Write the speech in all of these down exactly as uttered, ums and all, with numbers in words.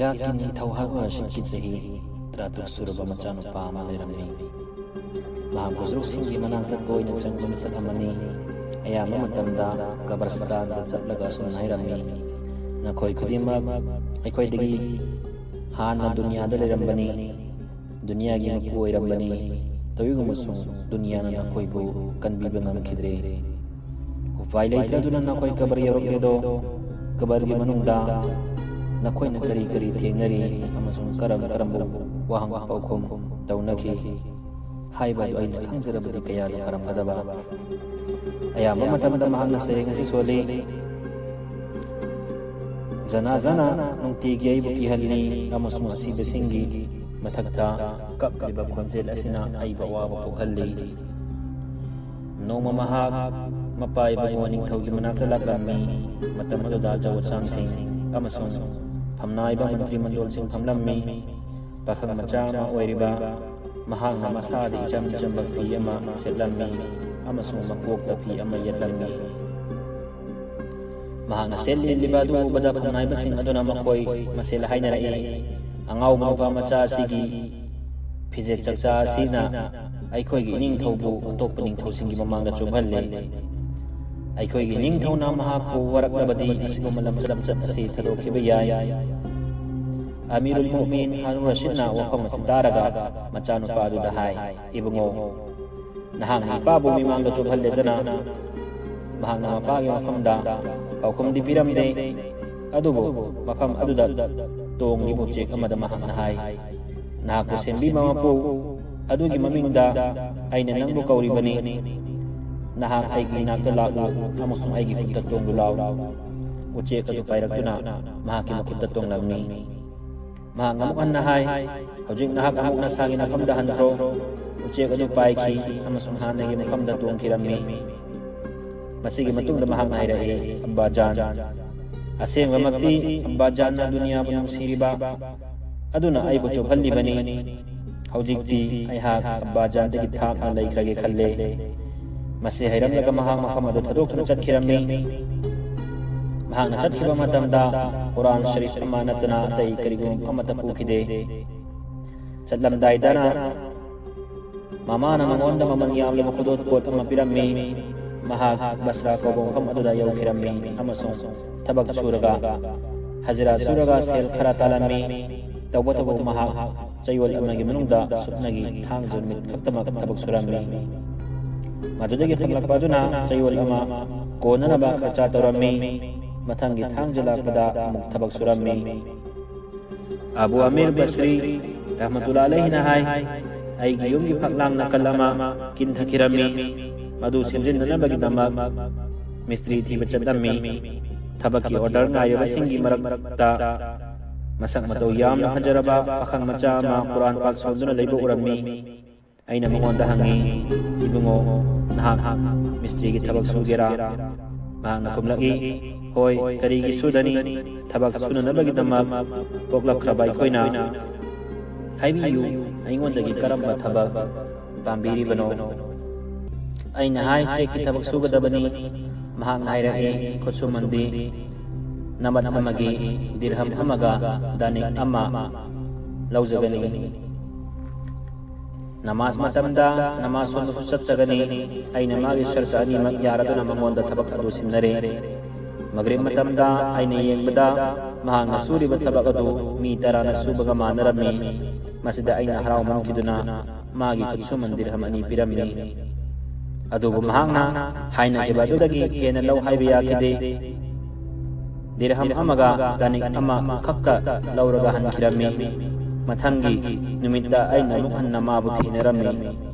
ꯏꯔꯥꯛꯀꯤ ꯅꯤꯡꯊꯧ ꯍꯥꯔꯨꯟ ꯔꯁꯤꯗꯀꯤ ꯆꯍꯤ ꯇꯔꯥꯇꯔꯨꯛ ꯁꯨꯔꯕ ꯃꯆꯥꯅꯨꯄꯥ ꯑꯃ ꯂꯩꯔꯝꯃꯤ꯫ ꯃꯍꯥꯛ ꯕꯨꯖꯨꯔꯨꯛꯁꯤꯡꯒꯤ ꯃꯅꯥꯛꯇ ꯇꯣꯏꯅ ꯆꯪꯕ ꯃꯤꯁꯛ ꯑꯃꯅꯤ꯫ ꯑꯌꯥꯝꯕ ꯃꯇꯝꯗ ꯀꯕꯔꯁꯇꯥꯟꯗ ꯆꯠꯂꯒ ꯑꯁꯨꯝꯅ ꯍꯥꯏꯔꯝꯃꯤ, "ꯅꯈꯣꯏ ꯈꯨꯗꯤꯡꯃꯛ ꯑꯩꯈꯣꯏꯗꯒꯤ ꯍꯥꯟꯅ ꯗꯨꯅꯤꯌꯥꯗ ꯂꯩꯔꯝꯕꯅꯤ, ꯗꯨꯅꯤꯌꯥꯒꯤ ꯃꯄꯨ ꯑꯣꯏꯔꯝꯕꯅꯤ꯫ ꯇꯧꯏꯒꯨꯝꯕꯁꯨ ꯗꯨꯅꯤꯌꯥꯅ ꯅꯈꯣꯏꯕꯨ ꯀꯟꯕꯤꯕ ꯉꯝꯈꯤꯗ꯭ꯔꯦ꯫ ꯎꯄꯥꯏ ꯂꯩꯇ꯭ꯔꯗꯨꯅ ꯅꯈꯣꯏ ꯀꯕꯔ ꯌꯧꯔꯛꯂꯦꯗꯣ꯫ ꯀꯕꯔꯒꯤ ꯃꯅꯨꯡꯗ ꯅꯈꯣꯏꯅ ꯀꯔꯤ ꯀꯔꯤ ꯊꯦꯡꯅꯔꯤ ꯑꯃꯁꯨꯡ ꯀꯔꯝ ꯀꯔꯝꯕ ꯋꯥꯍꯪ ꯄꯥꯎꯈꯨꯝ ꯇꯧꯅꯈꯤ ꯍꯥꯏꯕ ꯑꯗꯨ ꯑꯩꯅ ꯈꯪꯖꯔꯕꯗꯤ ꯀꯌꯥꯗ ꯐꯔꯝꯒꯗꯕ꯫" ꯑꯌꯥꯝꯕ ꯃꯇꯝꯗ ꯃꯍꯥꯛꯅ ꯁꯩꯔꯦꯡ ꯑꯁꯤ ꯁꯣꯜꯂꯤ꯫ ꯖꯅꯥ ꯖꯅꯥ ꯅꯨꯡꯇꯤꯒꯤ ꯑꯩꯕꯨ ꯀꯤꯍꯜꯂꯤ ꯑꯃꯁꯨꯡ ꯑꯁꯤꯕꯁꯤꯡꯒꯤ ꯃꯊꯛꯇ ꯀꯞꯂꯤꯕ ꯈꯣꯟꯖꯦꯜ ꯑꯁꯤꯅ ꯑꯩꯕꯨ ꯑꯋꯥꯕ ꯄꯣꯛꯍꯜꯂꯤ꯫ ꯅꯣꯡꯃ ꯃꯍꯥꯛ ꯃꯄꯥ ꯏꯕꯨꯡꯉꯣ ꯅꯤꯡꯊꯧꯒꯤ ꯃꯅꯥꯛꯇ ꯂꯥꯛꯂꯝꯃꯤ꯫ ꯃꯇꯝ ꯑꯗꯨꯗ ꯑꯆꯧ ꯑꯁꯥꯡꯁꯤꯡ ꯑꯃꯁꯨꯡ ꯐꯝꯅꯥꯏꯕ ꯃꯟꯇ꯭ꯔꯤ ꯃꯟꯗꯣꯜꯁꯤꯡ ꯐꯝꯂꯝꯃꯤ꯫ ꯄꯥꯈꯪ ꯃꯆꯥ ꯑꯃ ꯑꯣꯏꯔꯤꯕ ꯃꯍꯥꯛꯅ ꯃꯁꯥꯗ ꯏꯆꯝ ꯆꯝꯕ ꯐꯤ ꯑꯃ ꯁꯦꯠꯂꯝꯃꯤ ꯑꯃꯁꯨꯡ ꯃꯀꯣꯛꯇ ꯐꯤ ꯑꯃ ꯌꯦꯠꯂꯝꯃꯤ꯫ ꯃꯍꯥꯛꯅ ꯁꯦꯠꯂꯤꯕ ꯑꯗꯨ ꯎꯕꯗ ꯐꯝꯅꯥꯏꯕꯁꯤꯡ ꯑꯗꯨꯅ ꯃꯈꯣꯏ ꯃꯁꯦꯜ ꯍꯥꯏꯅꯔꯛꯏ, "ꯑꯉꯥꯎꯕ ꯅꯨꯄꯥ ꯃꯆꯥ ꯑꯁꯤꯒꯤ ꯐꯤꯖꯦꯠ ꯆꯛꯆꯥ ꯑꯁꯤꯅ ꯑꯩꯈꯣꯏꯒꯤ ꯏꯅꯤꯡꯊꯧꯕꯨ ꯑꯇꯣꯞꯄ ꯅꯤꯡꯊꯧꯁꯤꯡꯒꯤ ꯃꯃꯥꯡꯗ ꯆꯨꯝꯍꯜꯂꯦ꯫ ꯑꯩꯈꯣꯏꯒꯤ ꯏꯅꯤꯡꯊꯧꯅ ꯃꯍꯥꯛꯄꯨ ꯋꯥꯔꯛꯂꯕꯗꯤ ꯑꯁꯤꯒꯨꯝꯕ ꯂꯝꯆꯠ ꯑꯁꯤ ꯊꯥꯗꯣꯛꯈꯤꯕ ꯌꯥꯏ꯫" ꯑꯃꯤꯔꯨꯜ ꯃꯨꯑꯃꯤꯟ ꯍꯥꯔꯨꯟ ꯔꯁꯤꯗꯅ ꯋꯥꯐꯝ ꯑꯁꯤ ꯇꯥꯔꯒ ꯃꯆꯥꯅꯨꯄꯥ ꯑꯗꯨꯗ ꯍꯥꯏ, "ꯏꯕꯨꯡꯉꯣ, ꯅꯍꯥꯛꯅ ꯏꯄꯥꯕꯨ ꯃꯤꯃꯥꯡꯗ ꯆꯨꯝꯍꯜꯂꯦꯗꯅ, ꯃꯍꯥꯛꯅ ꯃꯄꯥꯒꯤ ꯃꯐꯝꯗ ꯄꯥꯎꯈꯨꯝꯗꯤ ꯄꯤꯔꯝꯗꯦ꯫ ꯑꯗꯨꯕꯨ ꯃꯐꯝ ꯑꯗꯨꯗ ꯇꯣꯡꯂꯤꯕ ꯎꯆꯦꯛ ꯑꯃꯗ ꯃꯍꯥꯛꯅ ꯍꯥꯏ, 'ꯅꯍꯥꯛꯄꯨ ꯁꯦꯝꯕꯤꯕ ꯃꯄꯨ ꯑꯗꯨꯒꯤ ꯃꯃꯤꯡꯗ ꯑꯩꯅ ꯅꯪꯕꯨ ꯀꯧꯔꯤꯕꯅꯤ꯫ ꯅꯍꯥꯛ ꯑꯩꯒꯤ ꯏꯅꯥꯛꯇ ꯂꯥꯛꯂꯨ ꯑꯃꯁꯨꯡ ꯑꯩꯒꯤ ꯈꯨꯠꯇ ꯇꯣꯡꯂꯨ ꯂꯥꯎ꯫' ꯎꯆꯦꯛ ꯑꯗꯨ ꯄꯥꯏꯔꯛꯇꯨꯅ ꯃꯍꯥꯛꯀꯤ ꯃꯈꯨꯠꯇ ꯇꯣꯡꯂꯝꯃꯤ꯫ ꯃꯍꯥꯛꯅ ꯑꯃꯨꯛ ꯍꯟꯅ ꯍꯥꯏ, "ꯍꯧꯖꯤꯛ ꯅꯍꯥꯛ ꯑꯃꯨꯛ ꯅꯁꯥꯒꯤ ꯃꯐꯝꯗ ꯍꯟꯈ꯭ꯔꯣ꯫" ꯎꯆꯦꯛ ꯑꯗꯨ ꯄꯥꯏꯈꯤ ꯑꯃꯁꯨꯡ ꯍꯥꯟꯅꯒꯤ ꯃꯐꯝꯗ ꯇꯣꯡꯈꯤꯔꯝꯃꯤ꯫ ꯃꯁꯤꯒꯤ ꯃꯇꯨꯡꯗ ꯃꯍꯥꯛꯅ ꯍꯥꯏꯔꯛꯏ, "ꯑꯝꯕꯥꯖꯥꯟ, ꯑꯁꯦꯡꯕꯃꯛꯇꯤ ꯑꯝꯕꯥꯖꯥꯟꯅ ꯗꯨꯅꯤꯌꯥꯕꯨ ꯅꯨꯡꯁꯤꯔꯤꯕ ꯑꯗꯨꯅ ꯑꯩꯕꯨ ꯆꯨꯞꯍꯜꯂꯤꯕꯅꯤ꯫ ꯍꯧꯖꯤꯛꯇꯤ ꯑꯩꯍꯥꯛ ꯑꯝꯕꯥꯖꯥꯟꯗꯒꯤ ꯊꯥꯞꯅ ꯂꯩꯈ꯭ꯔꯒꯦ ꯈꯜꯂꯦ꯫" ꯃꯁꯤ ꯍꯥꯏꯔꯝꯂꯒ ꯃꯍꯥꯛ ꯃꯐꯝ ꯑꯗꯨ ꯊꯥꯗꯣꯛꯇꯨꯅ ꯆꯠꯈꯤꯔꯝꯃꯤ꯫ ꯃꯍꯥꯛꯅ ꯆꯠꯈꯤꯕ ꯃꯇꯝꯗ ꯀꯨꯔꯥꯟ ꯁꯔꯤꯐ ꯑꯃ ꯅꯠꯇꯅ ꯑꯇꯩ ꯀꯔꯤꯒꯨꯝꯕ ꯑꯃꯠꯇ ꯄꯨꯈꯤꯗꯦ꯫ ꯆꯠꯂꯝꯗꯥꯏꯗꯅ ꯃꯃꯥꯅ ꯃꯉꯣꯟꯗ ꯃꯃꯜ ꯌꯥꯝꯂꯕ ꯈꯨꯗꯣꯜꯄꯣꯠ ꯑꯃ ꯄꯤꯔꯝꯃꯤ꯫ ꯃꯍꯥꯛ ꯕꯁ꯭ꯔꯥ ꯀꯧꯕ ꯃꯐꯝ ꯑꯗꯨꯗ ꯌꯧꯈꯤꯔꯝꯃꯤ ꯑꯃꯁꯨꯡ ꯊꯕꯛ ꯁꯨꯔꯒ, ꯍꯖꯤꯔꯥ ꯁꯨꯔꯒ ꯁꯦꯜ ꯈꯔ ꯇꯥꯜꯂꯝꯃꯤ꯫ ꯇꯧꯕꯇꯕꯨ ꯃꯍꯥꯛ ꯆꯌꯣꯜ ꯑꯃꯒꯤ ꯃꯅꯨꯡꯗ ꯁꯨꯞꯅꯒꯤ ꯊꯥꯡꯖ ꯅꯨꯃꯤꯠ ꯈꯛꯇꯃꯛ ꯊꯕꯛ ꯁꯨꯔꯝꯃꯤ꯫ ꯃꯗꯨꯗꯒꯤ ꯐꯪꯂꯛꯄ ꯑꯗꯨꯅ ꯆꯌꯣꯜ ꯑꯃ ꯀꯣꯟꯅꯅꯕ ꯈꯔꯆꯥ ꯇꯧꯔꯝꯃꯤ꯫ ꯃꯊꯪꯒꯤ ꯊꯥꯡꯖ ꯂꯥꯛꯄꯗ ꯑꯃꯨꯛ ꯊꯕꯛ ꯁꯨꯔꯝꯃꯤ꯫ ꯑꯕꯨ ꯑꯃꯤꯔ ꯕꯁ꯭ꯔꯤ ꯔꯍꯃꯇꯨꯜꯂꯥꯍꯤꯅ ꯍꯥꯏ, "ꯑꯩꯒꯤ ꯌꯨꯝꯒꯤ ꯐꯛꯂꯥꯡ ꯅꯥꯀꯜ ꯑꯃ ꯀꯤꯟꯊꯈꯤꯔꯝꯃꯤ꯫ ꯃꯗꯨ ꯁꯦꯝꯖꯤꯟꯅꯅꯕꯒꯤꯗꯃꯛ ꯃꯤꯁꯇ꯭ꯔꯤ ꯊꯤꯕ ꯆꯠꯂꯝꯃꯤ꯫ ꯊꯕꯛꯀꯤ ꯑꯣꯔꯗꯔ ꯉꯥꯏꯔꯕꯁꯤꯡꯒꯤ ꯃꯔꯛꯇ ꯃꯁꯛ ꯃꯇꯧ ꯌꯥꯝꯅ ꯐꯖꯔꯕ ꯄꯥꯈꯪ ꯃꯆꯥ ꯑꯃ ꯀꯨꯔꯥꯟ ꯄꯥꯛ ꯁꯣꯟꯗꯨꯅ ꯂꯩꯕ ꯎꯔꯝꯃꯤ꯫ ꯑꯩꯅ ꯃꯉꯣꯟꯗ ꯍꯪꯉꯤ, 'ꯏꯕꯨꯡꯉꯣ, ꯅꯍꯥꯛ ꯃꯤꯁꯇ꯭ꯔꯤꯒꯤ ꯊꯕꯛ ꯁꯨꯒꯦꯔꯥ?' ꯃꯍꯥꯛꯅ ꯈꯨꯝꯂꯛꯏ, 'ꯍꯣꯏ, ꯀꯔꯤꯒꯤ ꯁꯨꯗꯅꯤ? ꯊꯕꯛ ꯁꯨꯅꯅꯕꯒꯤꯗꯃꯛ ꯄꯣꯛꯂꯛꯈ꯭ꯔꯕ ꯑꯩꯈꯣꯏꯅ꯫ ꯍꯥꯏꯕꯤꯌꯨ, ꯑꯩꯉꯣꯟꯗꯒꯤ ꯀꯔꯝꯕ ꯊꯕꯛ ꯄꯥꯝꯕꯤꯔꯤꯕꯅꯣ?' ꯑꯩꯅ ꯍꯥꯏ, 'ꯆꯦꯛꯀꯤ ꯊꯕꯛ ꯁꯨꯒꯗꯕꯅꯤ.' ꯃꯍꯥꯛꯅ ꯍꯥꯏꯔꯛꯏ, 'ꯈꯨꯠꯁꯨꯃꯟꯗꯤ ꯅꯃꯠ ꯑꯃꯒꯤ ꯗꯤꯔꯍꯝ ꯑꯃꯒ ꯗꯥꯅꯤꯛ ꯑꯃ ꯂꯧꯖꯒꯅꯤ꯫ ꯅꯃꯥꯖ ꯃꯇꯝꯗ ꯅꯃꯥꯖ ꯁꯣꯟꯕꯁꯨ ꯆꯠꯆꯒꯅꯤ.' ꯑꯩꯅ ꯃꯥꯒꯤ ꯁꯔꯇ ꯑꯅꯤꯃꯛ ꯌꯥꯔꯗꯨꯅ ꯃꯉꯣꯟꯗ ꯊꯕꯛ ꯑꯗꯨ ꯁꯤꯟꯅꯔꯦ꯫ ꯃꯒ꯭ꯔꯤꯕ ꯃꯇꯝꯗ ꯑꯩꯅ ꯌꯦꯡꯕꯗ ꯃꯍꯥꯛꯅ ꯁꯨꯔꯤꯕ ꯊꯕꯛ ꯑꯗꯨ ꯃꯤ ꯇꯔꯥꯅ ꯁꯨꯕꯒ ꯃꯥꯟꯅꯔꯝꯃꯤ꯫ ꯃꯁꯤꯗ ꯑꯩꯅ ꯍꯔꯥꯎꯃꯟꯈꯤꯗꯨꯅ ꯃꯥꯒꯤ ꯈꯨꯠꯁꯨꯃꯟ ꯗꯤꯔꯍꯝ ꯑꯅꯤ ꯄꯤꯔꯝꯃꯤ꯫ ꯑꯗꯨꯕꯨ ꯃꯍꯥꯛꯅ ꯍꯥꯏꯅꯈꯤꯕ ꯑꯗꯨꯗꯒꯤ ꯍꯦꯟꯅ ꯂꯧ ꯍꯥꯏꯕ ꯌꯥꯈꯤꯗꯦ꯫ ꯗꯤꯔꯍꯝ ꯑꯃꯒ ꯗꯥꯅꯤꯛ ꯑꯃ ꯈꯛꯇ ꯂꯧꯔꯒ ꯍꯟꯈꯤꯔꯝꯃꯤ꯫ ꯃꯊꯪꯒꯤ ꯅꯨꯃꯤꯠꯇ ꯑꯩꯅ ꯑꯃꯨꯛ ꯍꯟꯅ ꯃꯥꯕꯨ ꯊꯦꯡꯅꯔꯝꯃꯤ꯫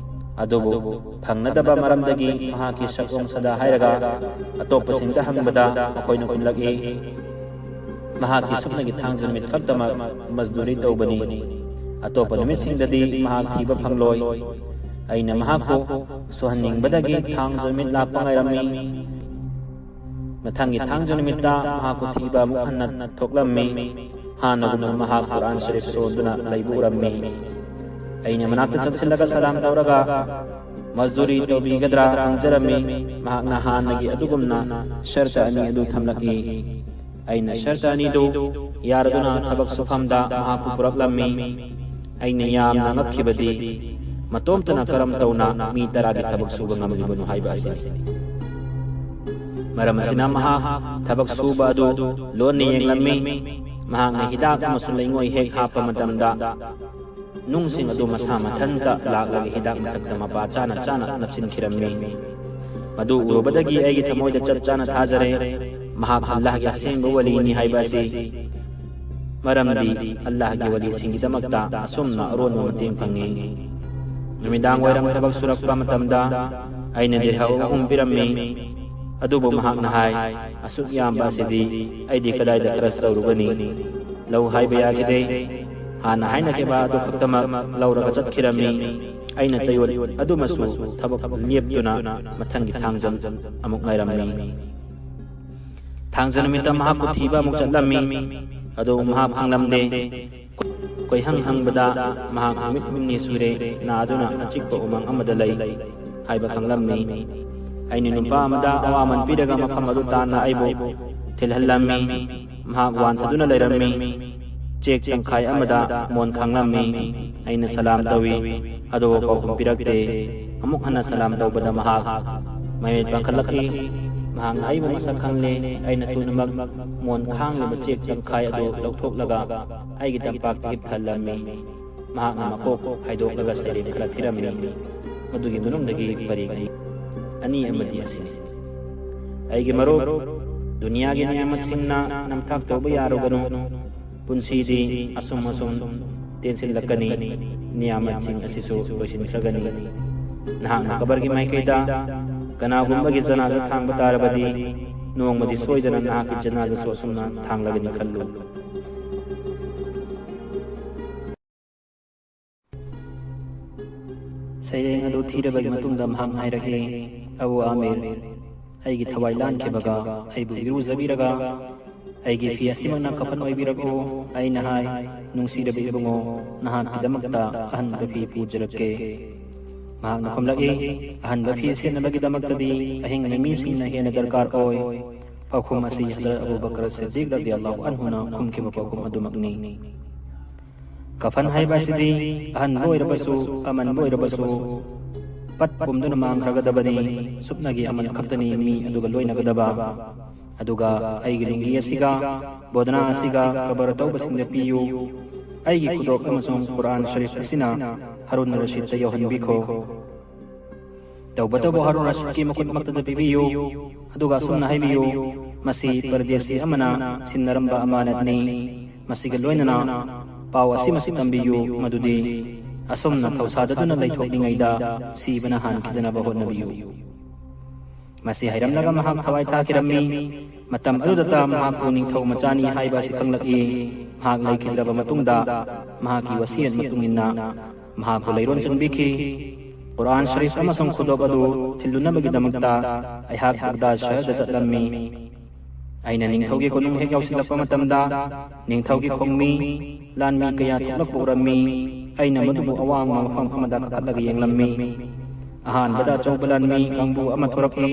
ꯑꯗꯨꯕꯨ ꯐꯪꯅꯗꯕ ꯃꯔꯝꯗꯒꯤ ꯃꯍꯥꯛꯀꯤ ꯁꯛꯑꯣꯡ ꯁꯥꯗ ꯍꯥꯏꯔꯒ ꯑꯇꯣꯞꯄꯁꯤꯡꯗ ꯍꯪꯕꯗ ꯃꯈꯣꯏꯅ ꯈꯨꯝꯂꯛꯏ, ꯃꯍꯥꯛꯀꯤ ꯁꯨꯞꯅꯒꯤ ꯊꯥꯡꯖ ꯅꯨꯃꯤꯠ ꯈꯛꯇꯃꯛ ꯃꯖꯗꯨꯔꯤ ꯇꯧꯕꯅꯤ꯫ ꯑꯇꯣꯞꯄ ꯅꯨꯃꯤꯠꯁꯤꯡꯗꯗꯤ ꯃꯍꯥꯛ ꯊꯤꯕ ꯐꯪꯂꯣꯏ꯫ ꯑꯩꯅ ꯃꯍꯥꯛꯄꯨ ꯁꯨꯍꯟꯅꯤꯡꯕꯗꯒꯤ ꯊꯥꯡꯖ ꯅꯨꯃꯤꯠ ꯂꯥꯛꯄ ꯉꯥꯏꯔꯝꯃꯤ꯫ ꯃꯊꯪꯒꯤ ꯊꯥꯡꯖ ꯅꯨꯃꯤꯠꯇ ꯃꯍꯥꯛꯄꯨ ꯊꯤꯕ ꯑꯃꯨꯛ ꯍꯟꯅ ꯊꯣꯛꯂꯝꯃꯤ꯫ ꯍꯥꯟꯅꯒꯨꯝꯅ ꯃꯍꯥꯛ ꯀꯨꯔꯥꯟ ꯁꯔꯤꯐ ꯁꯣꯟꯗꯨꯅ ꯂꯩꯕ ꯎꯔꯝꯃꯤ꯫ ꯑꯩꯅ ꯃꯅꯥꯛꯇ ꯆꯪꯁꯤꯜꯂꯒ ꯁꯂꯥꯝ ꯇꯧꯔꯒ, ꯃꯖꯗꯨꯔꯤ ꯇꯧꯕꯤꯒꯗ꯭ꯔꯥ ꯍꯪꯖꯔꯝꯃꯤ꯫ ꯃꯍꯥꯛꯅ ꯍꯥꯟꯅꯒꯤ ꯑꯗꯨꯒꯨꯝꯅ ꯁꯔꯇ ꯑꯅꯤ ꯑꯗꯨ ꯊꯝꯂꯛꯏ꯫ ꯑꯩꯅ ꯁꯔꯇ ꯑꯅꯤꯗꯨ ꯌꯥꯔꯗꯨꯅ ꯊꯕꯛ ꯁꯨꯐꯝꯗ ꯃꯍꯥꯛꯄꯨ ꯄꯨꯔꯛꯂꯝꯃꯤ꯫ ꯑꯩꯅ ꯌꯥꯝꯅ ꯉꯛꯈꯤꯕꯗꯤ ꯃꯇꯣꯝꯇꯅ ꯀꯔꯝ ꯇꯧꯅ ꯃꯤ ꯇꯔꯥꯒꯤ ꯊꯕꯛ ꯁꯨꯕ ꯉꯝꯂꯤꯕꯅꯣ ꯍꯥꯏꯕ ꯑꯁꯤꯅꯤ꯫ ꯃꯔꯝ ꯑꯁꯤꯅ ꯃꯍꯥꯛ ꯊꯕꯛ ꯁꯨꯕ ꯑꯗꯨ ꯂꯣꯟꯅ ꯌꯦꯡꯂꯝꯃꯤ꯫ ꯃꯍꯥꯛꯅ ꯍꯤꯗꯥꯛ ꯑꯃꯁꯨꯡ ꯂꯩꯉꯣꯏ ꯍꯦꯛ ꯍꯥꯞꯄ ꯃꯇꯝꯗ ꯅꯨꯡꯁꯤꯡ ꯑꯗꯨ ꯃꯁꯥ ꯃꯊꯟꯇ ꯂꯥꯛꯂꯒ ꯍꯤꯗꯥꯛ ꯃꯊꯛꯇ ꯃꯄꯥ ꯆꯥꯅ ꯆꯥꯅ ꯅꯞꯁꯤꯟꯈꯤꯔꯝꯃꯤ꯫ ꯃꯗꯨ ꯎꯔꯨꯕꯗꯒꯤ ꯑꯩꯒꯤ ꯊꯃꯣꯏꯗ ꯆꯞ ꯆꯥꯅ ꯊꯥꯖꯔꯦ, ꯃꯍꯥꯛ ꯑꯜꯂꯥꯍꯒꯤ ꯑꯁꯦꯡꯕ ꯋꯥꯂꯤꯅꯤ ꯍꯥꯏꯕ ꯑꯁꯤ꯫ ꯃꯔꯝꯗꯤ ꯑꯜꯂꯥꯍꯒꯤ ꯋꯥꯂꯤꯁꯤꯡꯒꯤꯗꯃꯛꯇ ꯑꯁꯨꯝꯅ ꯑꯔꯣꯟꯕ ꯃꯇꯦꯡ ꯐꯪꯏ꯫ ꯅꯨꯃꯤꯗꯥꯡ ꯋꯥꯏꯔꯝ ꯊꯕꯛ ꯁꯨꯔꯛꯄ ꯃꯇꯝꯗ ꯑꯩꯅ ꯗꯤꯔꯍꯝ ꯑꯍꯨꯝ ꯄꯤꯔꯝꯃꯤ, ꯑꯗꯨꯕꯨ ꯃꯍꯥꯛꯅ ꯍꯥꯏ, "ꯑꯁꯨꯛ ꯌꯥꯝꯕ ꯑꯁꯤꯗꯤ ꯑꯩꯗꯤ ꯀꯗꯥꯏꯗ ꯈꯔꯁ ꯇꯧꯔꯨꯒꯅꯤ?" ꯂꯧ ꯍꯥꯏꯕ ꯌꯥꯈꯤꯗꯦ꯫ ꯍꯥꯟꯅ ꯍꯥꯏꯅꯈꯤꯕ ꯑꯗꯨ ꯈꯛꯇꯃꯛ ꯂꯧꯔꯒ ꯆꯠꯈꯤꯔꯝꯃꯤ꯫ ꯑꯩꯅ ꯆꯌꯣꯜ ꯑꯗꯨꯃꯁꯨ ꯊꯕꯛ ꯂꯦꯞꯇꯨꯅ ꯃꯊꯪꯒꯤ ꯊꯥꯡꯖ ꯑꯃꯨꯛ ꯉꯥꯏꯔꯝꯃꯤ꯫ ꯊꯥꯡꯖ ꯅꯨꯃꯤꯠꯇ ꯃꯍꯥꯛꯄꯨ ꯊꯤꯕ ꯑꯃꯨꯛ ꯆꯠꯂꯝꯃꯤ꯫ ꯑꯗꯨꯕꯨ ꯃꯍꯥꯛ ꯐꯪꯂꯝꯗꯦ꯫ ꯀꯣꯏꯍꯪ ꯍꯪꯕꯗ ꯃꯍꯥꯛ ꯅꯨꯃꯤꯠ ꯍꯨꯝꯅꯤ ꯁꯨꯔꯦ ꯅꯥꯗꯨꯅ ꯑꯆꯤꯛꯄ ꯎꯃꯪ ꯑꯃꯗ ꯂꯩ ꯍꯥꯏꯕ ꯈꯪꯂꯝꯃꯤ꯫ ꯑꯩꯅ ꯅꯨꯄꯥ ꯑꯃꯗ ꯑꯋꯥꯃꯟ ꯄꯤꯔꯒ ꯃꯐꯝ ꯑꯗꯨ ꯇꯥꯟꯅ ꯑꯩꯕꯨ ꯊꯤꯜꯍꯜꯂꯝꯃꯤ꯫ ꯃꯍꯥꯛ ꯋꯥꯟꯊꯗꯨꯅ ꯂꯩꯔꯝꯃꯤ꯫ ꯆꯦꯛ ꯇꯪꯈꯥꯏ ꯑꯃꯗ ꯃꯣꯟ ꯈꯥꯡꯂꯝꯃꯤ꯫ ꯑꯩꯅ ꯁꯂꯥꯝ ꯇꯧꯏ, ꯑꯗꯨꯕꯨ ꯄꯥꯎꯈꯨꯝ ꯄꯤꯔꯛꯇꯦ꯫ ꯑꯃꯨꯛ ꯍꯟꯅ ꯁꯂꯥꯝ ꯇꯧꯕꯗ ꯃꯍꯥꯛ ꯃꯃꯤꯠ ꯄꯥꯡꯈꯠꯂꯛꯏ꯫ ꯃꯍꯥꯛꯅ ꯑꯩꯕꯨ ꯃꯁꯛ ꯈꯪꯂꯦ꯫ ꯑꯩꯅ ꯊꯨꯅꯃꯛ ꯃꯣꯟ ꯈꯥꯡꯂꯤꯕ ꯆꯦꯛ ꯇꯪꯈꯥꯏ ꯑꯗꯨ ꯂꯧꯊꯣꯛꯂꯒ ꯑꯩꯒꯤ ꯇꯝꯄꯥꯛꯇ ꯍꯤꯞꯊꯍꯜꯂꯝꯃꯤ꯫ ꯃꯍꯥꯛꯅ ꯃꯀꯣꯛ ꯍꯥꯏꯗꯣꯛꯂꯒ ꯁꯩꯔꯦꯡ ꯈꯔ ꯊꯤꯔꯝꯃꯤ꯫ ꯃꯗꯨꯒꯤ ꯃꯅꯨꯡꯗꯒꯤ ꯄꯔꯦꯡ ꯑꯅꯤ, ꯑꯅꯤ ꯑꯃꯗꯤ ꯑꯁꯤꯅꯤ: "ꯑꯩꯒꯤ ꯃꯔꯨꯞ, ꯗꯨꯅꯤꯌꯥꯒꯤ ꯅꯤꯌꯥꯃꯠꯁꯤꯡꯅ ꯅꯝꯊꯥꯛ ꯇꯧꯕ ꯌꯥꯔꯨꯒꯅꯨ꯫ ꯄꯨꯟꯁꯤꯗꯤ ꯑꯁꯨꯝ ꯑꯁꯨꯝ ꯇꯦꯟꯁꯤꯜꯂꯛꯀꯅꯤ꯫ ꯅꯤꯌꯥꯃꯠꯁꯤꯡ ꯑꯁꯤꯁꯨ ꯂꯣꯏꯁꯤꯟꯈ꯭ꯔꯒꯅꯤ꯫ ꯅꯍꯥꯛꯅ ꯀꯕꯔꯒꯤ ꯃꯥꯏꯀꯩꯗ ꯀꯅꯥꯒꯨꯝꯕꯒꯤ ꯖꯅꯥꯖꯥ ꯊꯥꯡꯕ ꯇꯥꯔꯕꯗꯤ, ꯅꯣꯡꯃꯗꯤ ꯁꯣꯏꯗꯅ ꯅꯍꯥꯛꯀꯤ ꯖꯅꯥꯖꯥꯁꯨ ꯑꯁꯨꯝꯅ ꯊꯥꯡꯂꯒꯅꯤ ꯈꯜꯂꯨ"꯫ ꯁꯩꯔꯦꯡ ꯑꯗꯨ ꯊꯤꯔꯕꯒꯤ ꯃꯇꯨꯡꯗ ꯃꯍꯥꯛꯅ ꯍꯥꯏꯔꯛꯏ, "ꯑꯕꯨ ꯑꯥꯃꯤꯔ, ꯑꯩꯒꯤ ꯊꯋꯥꯏ ꯂꯥꯟꯈꯤꯕꯒ ꯑꯩꯕꯨ ꯏꯔꯨꯖꯕꯤꯔꯒ ꯑꯩꯒꯤ ꯐꯤ ꯑꯁꯤꯃꯛꯅ ꯀꯐꯟ ꯑꯣꯏꯕꯤꯔꯛꯎ"꯫ ꯑꯩꯅ ꯍꯥꯏ, "ꯅꯨꯡꯁꯤꯔꯕ ꯏꯕꯨꯡꯉꯣ, ꯅꯍꯥꯛꯀꯤꯗꯃꯛꯇ ꯑꯍꯟꯕ ꯐꯤ ꯄꯨꯖꯔꯛꯀꯦ"꯫ ꯃꯍꯥꯛꯅ ꯈꯨꯝꯂꯛꯏ, "ꯑꯍꯟꯕ ꯐꯤ ꯁꯦꯠꯅꯕꯒꯤꯗꯃꯛꯇꯗꯤ ꯑꯍꯤꯡ ꯃꯤꯁꯤꯡꯅ ꯍꯦꯟꯅ ꯗꯔꯀꯥꯔ ꯑꯣꯏ꯫" ꯄꯥꯎꯈꯨꯝ ꯑꯁꯤ ꯍꯖꯔꯠ ꯑꯕꯨ ꯕꯀꯔ ꯁꯤꯗꯤꯛ ꯔꯗꯤꯌꯜꯂꯥꯍꯨ ꯑꯟꯍꯨꯅ ꯈꯨꯝꯈꯤꯕ ꯄꯥꯎꯈꯨꯝ ꯑꯗꯨꯃꯛꯅꯤ꯫ ꯀꯐꯟ ꯍꯥꯏꯕ ꯑꯁꯤꯗꯤ ꯑꯍꯟꯕ ꯑꯣꯏꯔꯕꯁꯨ, ꯑꯃꯟꯕ ꯑꯣꯏꯔꯕꯁꯨ, ꯄꯠ ꯄꯨꯝꯗꯨꯅ ꯃꯥꯡꯈ꯭ꯔꯒꯗꯕꯅꯤ꯫ ꯁꯨꯞꯅꯒꯤ ꯑꯃꯜ ꯈꯛꯇꯅꯤ ꯃꯤ ꯑꯗꯨꯒ ꯂꯣꯏꯅꯒꯗꯕ꯫ ꯑꯗꯨꯒ ꯑꯩꯒꯤ ꯂꯨꯡꯒꯤ ꯑꯁꯤꯒ ꯕꯣꯗꯅꯥ ꯑꯁꯤꯒ ꯀꯕꯔ ꯇꯧꯕꯁꯤꯡꯗ ꯄꯤꯌꯨ꯫ ꯑꯩꯒꯤ ꯈꯨꯗꯣꯞ ꯑꯃꯁꯨꯡ ꯀꯨꯔꯥꯟ ꯁꯔꯤꯐ ꯑꯁꯤꯅ ꯍꯥꯔꯨꯟ ꯔꯁꯤꯗꯇ ꯌꯧꯍꯟꯕꯤꯈꯣ꯫ ꯇꯧꯕꯇꯕꯨ ꯍꯥꯔꯨꯟ ꯔꯁꯤꯗꯀꯤ ꯃꯈꯨꯠꯃꯛꯇꯗ ꯄꯤꯕꯤꯌꯨ꯫ ꯑꯗꯨꯒ ꯑꯁꯨꯝꯅ ꯍꯥꯏꯕꯤꯌꯨ, "ꯃꯁꯤ ꯄꯔꯗꯦꯁꯤ ꯑꯃꯅ ꯁꯤꯟꯅꯔꯝꯕ ꯑꯃꯥꯅꯠꯅꯤ꯫ ꯃꯁꯤꯒ ꯂꯣꯏꯅꯅ ꯄꯥꯎ ꯑꯁꯤꯃꯁꯨ ꯇꯝꯕꯤꯌꯨ, ꯃꯗꯨꯗꯤ ꯑꯁꯨꯝꯅ ꯊꯧꯁꯥꯗꯗꯨꯅ ꯂꯩꯊꯣꯛꯂꯤꯉꯩꯗ ꯁꯤꯕꯅ ꯍꯥꯟꯈꯤꯗꯅꯕ ꯍꯣꯠꯅꯕꯤꯌꯨ꯫" ꯃꯁꯤ ꯍꯥꯏꯔꯝꯂꯒ ꯃꯍꯥꯛ ꯊꯋꯥꯏ ꯊꯥꯈꯤꯔꯝꯃꯤ꯫ ꯃꯇꯝ ꯑꯗꯨꯗꯇ ꯃꯍꯥꯛꯄꯨ ꯅꯤꯡꯊꯧ ꯃꯆꯥꯅꯤ ꯍꯥꯏꯕ ꯑꯁꯤ ꯈꯪꯂꯛꯏ꯫ ꯃꯍꯥꯛ ꯂꯩꯈꯤꯗ꯭ꯔꯕ ꯃꯇꯨꯡꯗ ꯃꯍꯥꯛꯀꯤ ꯋꯥꯁꯤꯌꯠ ꯃꯇꯨꯡ ꯏꯟꯅ ꯃꯍꯥꯛꯄꯨ ꯂꯩꯔꯣꯟ ꯆꯟꯕꯤꯈꯤ꯫ ꯀꯨꯔꯥꯟ ꯁꯔꯤꯐ ꯑꯃꯁꯨꯡ ꯈꯨꯗꯣꯞ ꯑꯗꯨ ꯊꯤꯜꯂꯨꯅꯕꯒꯤꯗꯃꯛꯇ ꯑꯩꯍꯥꯛ ꯕꯒꯗꯥꯗ ꯁꯍꯔꯗ ꯆꯠꯂꯝꯃꯤ꯫ ꯑꯩꯅ ꯅꯤꯡꯊꯧꯒꯤ ꯀꯣꯅꯨꯡ ꯍꯦꯛ ꯌꯧꯁꯤꯜꯂꯛꯄ ꯃꯇꯝꯗ ꯅꯤꯡꯊꯧꯒꯤ ꯈꯣꯡꯃꯤ, ꯂꯥꯟꯃꯤ ꯀꯌꯥ ꯊꯣꯛꯂꯛꯄ ꯎꯔꯝꯃꯤ꯫ ꯑꯩꯅ ꯃꯗꯨꯕꯨ ꯑꯋꯥꯡꯕ ꯃꯐꯝ ꯑꯃꯗ ꯀꯥꯈꯠꯂꯒ ꯌꯦꯡꯂꯝꯃꯤ꯫ ꯑꯍꯥꯟꯕꯗ ꯑꯆꯧꯕ ꯂꯥꯟꯃꯤ ꯀꯥꯡꯕꯨ ꯑꯃ ꯊꯣꯔꯛꯏ꯫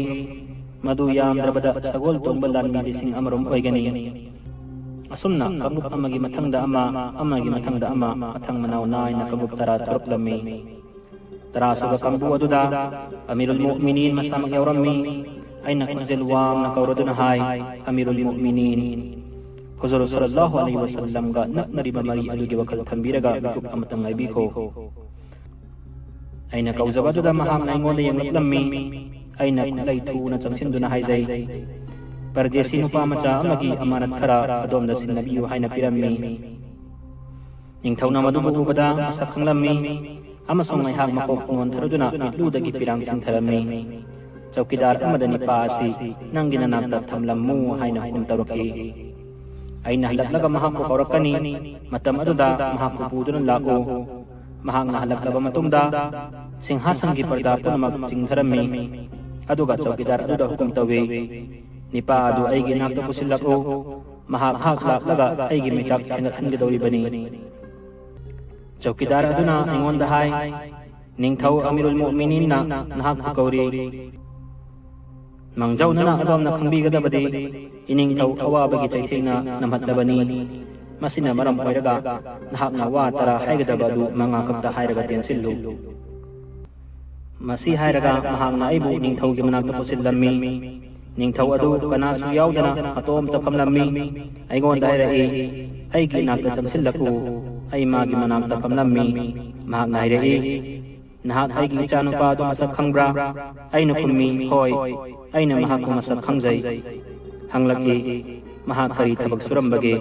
ꯃꯗꯨ ꯌꯥꯝꯗ꯭ꯔꯕꯗ ꯁꯒꯣꯜ ꯇꯣꯡꯕ ꯂꯥꯟꯃꯤ ꯂꯤꯁꯤꯡ ꯑꯃꯔꯣꯝ ꯑꯣꯏꯒꯅꯤ꯫ ꯑꯁꯨꯝꯅ ꯀꯥꯡꯂꯨꯞ ꯑꯃꯒꯤ ꯃꯊꯪꯗ ꯑꯃ, ꯑꯃꯒꯤ ꯃꯊꯪꯗ ꯑꯃ, ꯃꯊꯪ ꯃꯅꯥꯎ ꯅꯥꯏꯅ ꯀꯥꯡꯂꯨꯞ ꯇꯔꯥ ꯊꯣꯔꯛꯂꯝꯃꯤ꯫ ꯇꯔꯥꯁꯨꯕ ꯀꯥꯡꯕꯨ ꯑꯗꯨꯗ ꯑꯃꯤꯔꯨꯜ ꯃꯨꯑꯃꯤꯅꯤꯟ ꯃꯁꯥꯃꯛ ꯌꯥꯎꯔꯝꯃꯤ꯫ ꯑꯩꯅ ꯈꯣꯟꯖꯦꯜ ꯋꯥꯡꯅ ꯀꯧꯔꯗꯨꯅ ꯍꯥꯏ, "ꯑꯃꯤꯔꯨꯜ ꯃꯨꯑꯃꯤꯅꯤꯟ, ꯍꯨꯖꯨꯔ ꯁꯜꯂꯜꯂꯥꯍꯨ ꯑꯂꯩꯍꯤ ꯋꯥꯁꯜꯂꯝꯒ ꯅꯛꯅꯔꯤꯕ ꯃꯔꯤ ꯑꯗꯨꯒꯤ ꯋꯥꯈꯜ ꯊꯝꯕꯤꯔꯒ ꯃꯤꯀꯨꯞ ꯑꯃꯇꯪ ꯉꯥꯏꯕꯤꯈꯣ꯫" ꯑꯩꯅ ꯀꯧꯖꯕ ꯑꯗꯨꯗ ꯃꯍꯥꯛꯅ ꯑꯩꯉꯣꯟꯗ ꯌꯦꯡꯂꯛꯂꯝꯃꯤ꯫ ꯑꯩꯅ ꯈꯨꯠꯂꯩ ꯊꯨꯅ ꯆꯪꯁꯤꯟꯗꯨꯅ ꯍꯥꯏꯖꯩ, "ꯄꯔꯗꯦꯁꯤ ꯅꯨꯄꯥ ꯃꯆꯥ ꯑꯃꯒꯤ ꯑꯃꯥꯅꯠ ꯈꯔ ꯑꯗꯣꯝꯗ ꯁꯤꯟꯅꯕꯤꯌꯨ ꯍꯥꯏꯅ ꯄꯤꯔꯝꯃꯤ꯫" ꯅꯤꯡꯊꯧꯅ ꯃꯗꯨꯕꯨ ꯎꯕꯗ ꯃꯁꯛ ꯈꯪꯂꯝꯃꯤ ꯑꯃꯁꯨꯡ ꯑꯩꯍꯥꯛ ꯃꯀꯣꯛ ꯅꯣꯟꯊꯔꯗꯨꯅ ꯃꯤꯠꯂꯨꯗꯒꯤ ꯄꯤꯔꯥꯡ ꯆꯤꯟꯊꯔꯝꯃꯤ꯫ "ꯆꯧꯀꯤꯗꯥꯔ ꯑꯃꯗ ꯅꯤꯄꯥ ꯑꯁꯤ ꯅꯪꯒꯤ ꯅꯅꯥꯛꯇ ꯊꯝꯂꯝꯃꯨ" ꯍꯥꯏꯅ ꯍꯨꯀꯨꯝ ꯇꯧꯔꯛꯏ꯫ ꯑꯩꯅ ꯍꯜꯂꯛꯂꯒ ꯃꯍꯥꯛꯄꯨ ꯀꯧꯔꯛꯀꯅꯤ꯫ ꯃꯇꯝ ꯑꯗꯨꯗ ꯃꯍꯥꯛꯄꯨ ꯄꯨꯗꯨꯅ ꯂꯥꯛꯎ꯫ ꯃꯍꯥꯛꯅ ꯍꯜꯂꯛꯂꯕ ꯃꯇꯨꯡꯗ ꯁꯤꯡꯍꯥꯁꯟꯒꯤ ꯄꯔꯗꯥ ꯄꯨꯝꯅꯃꯛ ꯆꯤꯡꯊꯔꯝꯃꯤ꯫ ꯑꯗꯨꯒ ꯆꯧꯀꯤꯗꯥꯔ ꯑꯗꯨꯗ ꯍꯨꯀꯨꯝ ꯇꯧꯏ, "ꯅꯤꯄꯥ ꯑꯗꯨ ꯑꯩꯒꯤ ꯏꯅꯥꯛꯇ ꯄꯨꯁꯤꯜꯂꯛꯎ꯫ ꯃꯍꯥꯛ ꯉꯥꯏꯍꯥꯛ ꯂꯥꯛꯂꯒ ꯑꯩꯒꯤ ꯃꯩꯆꯥꯛ ꯍꯦꯟꯒꯠꯍꯟꯒꯗꯧꯔꯤꯕꯅꯤ꯫" ꯆꯧꯀꯤꯗꯥꯔ ꯑꯗꯨꯅ ꯑꯩꯉꯣꯟꯗ ꯍꯥꯏ, ꯅꯤꯡꯊꯧ ꯑꯃꯤꯔꯨꯜ ꯃꯨꯑꯃꯤꯅꯤꯟꯅ ꯅꯍꯥꯛꯄꯨ ꯀꯧꯔꯤ꯫ ꯃꯥꯡꯖꯧꯅꯅ ꯑꯗꯣꯝꯅ ꯈꯪꯕꯤꯒꯗꯕꯗꯤ, ꯏꯅꯤꯡꯊꯧ ꯑꯋꯥꯕꯒꯤ ꯆꯩꯊꯦꯡꯅ ꯅꯝꯍꯠꯂꯕꯅꯤ꯫ ꯃꯁꯤꯅ ꯃꯔꯝ ꯑꯣꯏꯔꯒ ꯅꯍꯥꯛꯅ ꯋꯥ ꯇꯔꯥ ꯍꯥꯏꯒꯗꯕ ꯑꯗꯨ ꯃꯉꯥ ꯈꯛꯇ ꯍꯥꯏꯔꯒ ꯇꯦꯟꯁꯤꯜꯂꯨ꯫ ꯃꯁꯤ ꯍꯥꯏꯔꯒ ꯃꯍꯥꯛꯅ ꯑꯩꯕꯨ ꯅꯤꯡꯊꯧꯒꯤ ꯃꯅꯥꯛꯇ ꯄꯨꯁꯤꯜꯂꯝꯃꯤ꯫ ꯅꯤꯡꯊꯧ ꯑꯗꯨ ꯀꯅꯥꯁꯨ ꯌꯥꯎꯗꯅ ꯃꯇꯣꯝꯇ ꯐꯝꯂꯝꯃꯤ꯫ ꯑꯩꯉꯣꯟꯗ ꯍꯥꯏꯔꯛꯏ, "ꯑꯩꯒꯤ ꯏꯅꯥꯛꯇ ꯆꯪꯁꯤꯜꯂꯛꯎ꯫" ꯑꯩ ꯃꯥꯒꯤ ꯃꯅꯥꯛꯇ ꯐꯝꯂꯝꯃꯤ꯫ ꯃꯍꯥꯛꯅ ꯍꯥꯏꯔꯛꯏ, "ꯅꯍꯥꯛ ꯑꯩꯒꯤ ꯏꯆꯥꯅꯨꯄꯥ ꯑꯗꯨ ꯃꯁꯛ ꯈꯪꯕ꯭ꯔꯥ?" ꯑꯩꯅ ꯈꯨꯝꯃꯤ, "ꯍꯣꯏ, ꯑꯩꯅ ꯃꯍꯥꯛꯄꯨ ꯃꯁꯛ ꯈꯪꯖꯩ꯫" ꯍꯪꯂꯛꯏ, "ꯃꯍꯥꯛ ꯀꯔꯤ ꯊꯕꯛ ꯁꯨꯔꯝꯕꯒꯦ?"